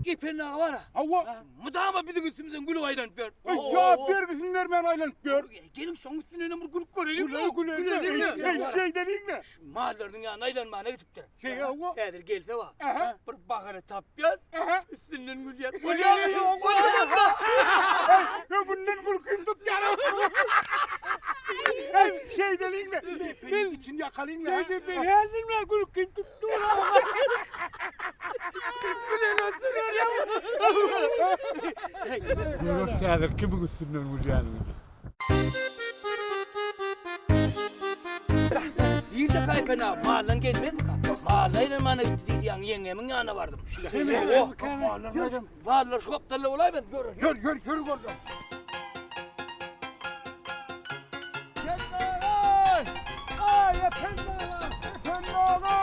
Ependi aga bar-a. Hawa. Mydama biziň üstümizden gülüp aýlanyp ýör. Eý, ýa bergisini bermän aýlanyp ýör. Geliň şoň üstünden bir gülüp göreliň. Gülelim, Eý, şeýdeliň-le. Şu mallarynyň ýanyna aýlanmana gidipdir. Şeý, hawa. Häzir gelse bar. Aha. Bir bagana tapýas. Aha. Üstünden gülýäs. Bolýarmy? Bolýarmy? Eý, öňünden gülkim tutýar. Eý, şeýdeliň-le. Men için ýakalyň-la. Şeýdip men häzir men gülkim tutdy. Görüris häzir kimiň üstünden gülýänini. Nirde kaýpen aga? Maldan gelmezmi? Malla aýlanmana gitdi diýdi, ýaňy ýeňňemiň ýanyna bardym. Mallar şu gapdalda bolaýmaz, görür. Ýör, ýör, ýör boldy. Ay Efendi aga! Efendi aga!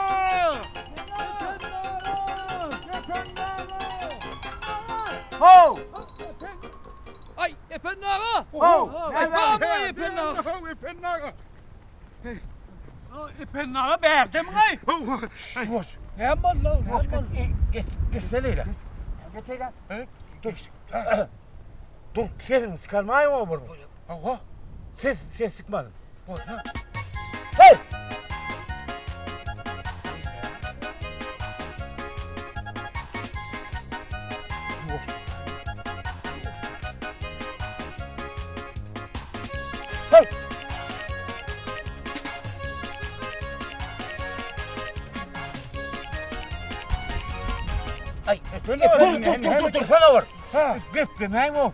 Efendi aga! Efendi aga! How! Ay Efendi aga! How! Ay baba Efendi aga! How, Efendi aga! Efendi aga bärde mi ay? How, Boş. Hem Allah, Boş hem Allah. geç, geç, geçsene ile. Geç ile. Dur. Dur, sesini çıkarmayın o bunu. Hawa. Ses, ses çıkmadı. Bolýar. Hey! Hey! Ay Efendi Dur, aga, dur, dur, dur, dur, sana var. Ha. Geplemeyin o.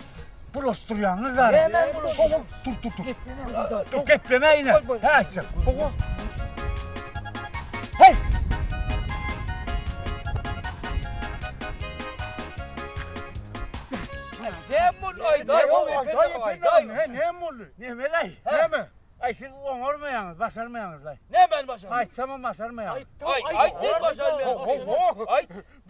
Bulaşdyrýaňyz zary. Hemen bulaşdyrýan. Dur, dur, dur. Dur, gepleme ine. Ha, aýtjak. Hawa. Hey! Hem bol ay day Ay, Efendi day, aga, ay Efendi aga, day. ne, näme boldy? Nemelay? Näme? Ay siz oňarmaýaňyz, başarmaýaňyz lay. Ne ben başarmam? Aýtsamam başarmaýaňyz. Ay ay ne başarmam? Ho, ho, ho. Ay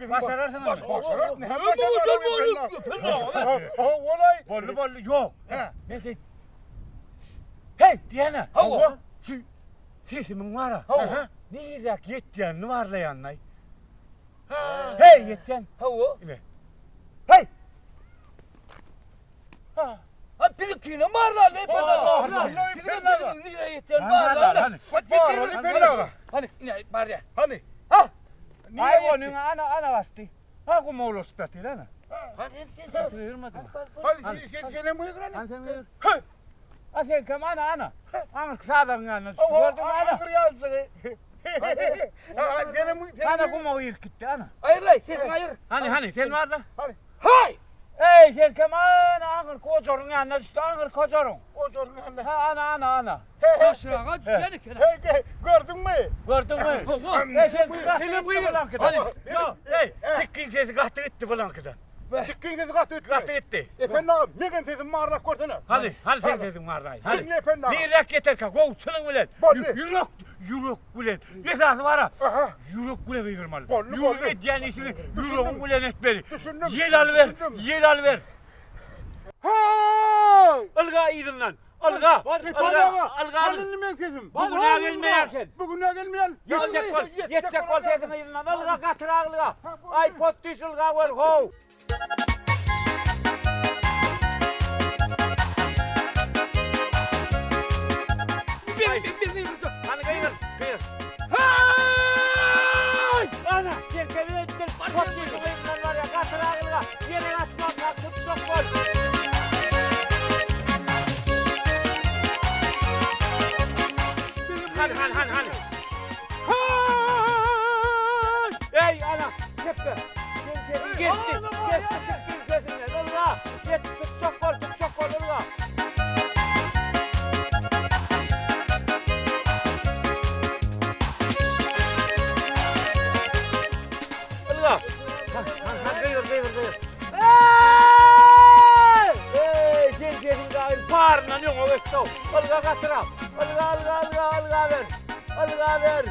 Başararsyň ama. Başarar, näme Başarar, başarar? Efendi aga. Ho, olay. Bolly bolly ýok. He. Men sen Hey diýene. Hawa. Şu sesimiň bara. Hawa. Niräk ýetýänini barlaýanlaý. Ha. Hey ýetýän. Hawa. Ine. Hey! Ha. Ha bizimkine barlar ne Efendi aga? Barlar, Efendi aga. Nereye yetýän Ha, barlar. barlar, hani. Barlar, Efendi aga. Hani ine barýar. Hani? Ha. Niye Ay ýetdi? onuň ana ana basdy. Ha guma ulaşyp ýatyr ana. Hani sen sen. Duyurmadymy? Hani sen sen bu ekrana? Hani sen gör. Ha sen kim ana ana. Aňyr sadagyň ýanyna düşdi. Hawa, Gördüňmi ana? aňyr ýalçygy. Ha, senem Ana guma girip gitdi ana. Aýyrlaý, sesiňi aýyr. Hani hani sen barla. Hay! Ey sen kim ana aňyr kojoryň ýanyna düşdi. Aňyr kojoryň. Ojoryň ýanyna. Ha ana ana ana. Başraga düşen eken. Hey, hey, gördünmi? Gördünmi? Hawa. Ey sen gaty buyur. bulankydan. Hani. Yo, ey tikkin sesi gaty gitdi bulankydan. Dikkin sesi gaty etdi. Gaty gitdi. Efendi aga, megen sesim barlap görsene. Hadi, hadi sen sesin barlaýyn. Hadi. Dinle efendi aga. Nirek yeterkä, gow çynyň bilen. Boldy. Ýürek, ýürek bilen. Esasy bara. Aha. Ýürek bilen gygyrmaly. Boldy, Ýürek boldy. edýän işiňi ýüregiň bilen etmeli. Düşündim. Ýel alyber, Düşündim. ýel alyber. Hey! Ylga yzyndan. Ylga. Efendi Ylga, aga, ylga. Hani indi meň sesim? Bu günä gelmeýär sen. Bu günä gelmeýär. Ýetjek bol, ýetjek bol sesiň yzyndan. Ylga gatyrak ylga. Aý pot düş ylga bol, how. Bir bir bir. Hany gygyr, gygyr. Hay! Ana, serkeli etdir. Pot düş yzyndan barýar. Gatyrak ylga. Ýere gaçmak, tutjak bol. Hany, hany, hany, hany. Hay! Ey ana, çekme. Sen senin geçti. Geçti çıktın sesinden. Ylga. Yet, tutjak bol, tutjak bol, ylga. Ylga. Ha, ha, ha, gygyr, gygyr, gygyr. Ey! Ey, sen sesiň gaýry paryndan öňe geçdi. Ylga gatyrak. Ylga, ylga, ylga, ylga ber. Ylga ber.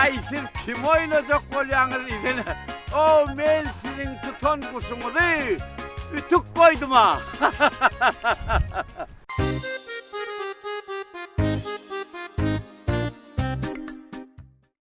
Aý, siz kim oýnajak bolýaňyz diýsene. O, men siziň tutan guşuňyzy ütük goýdum-a.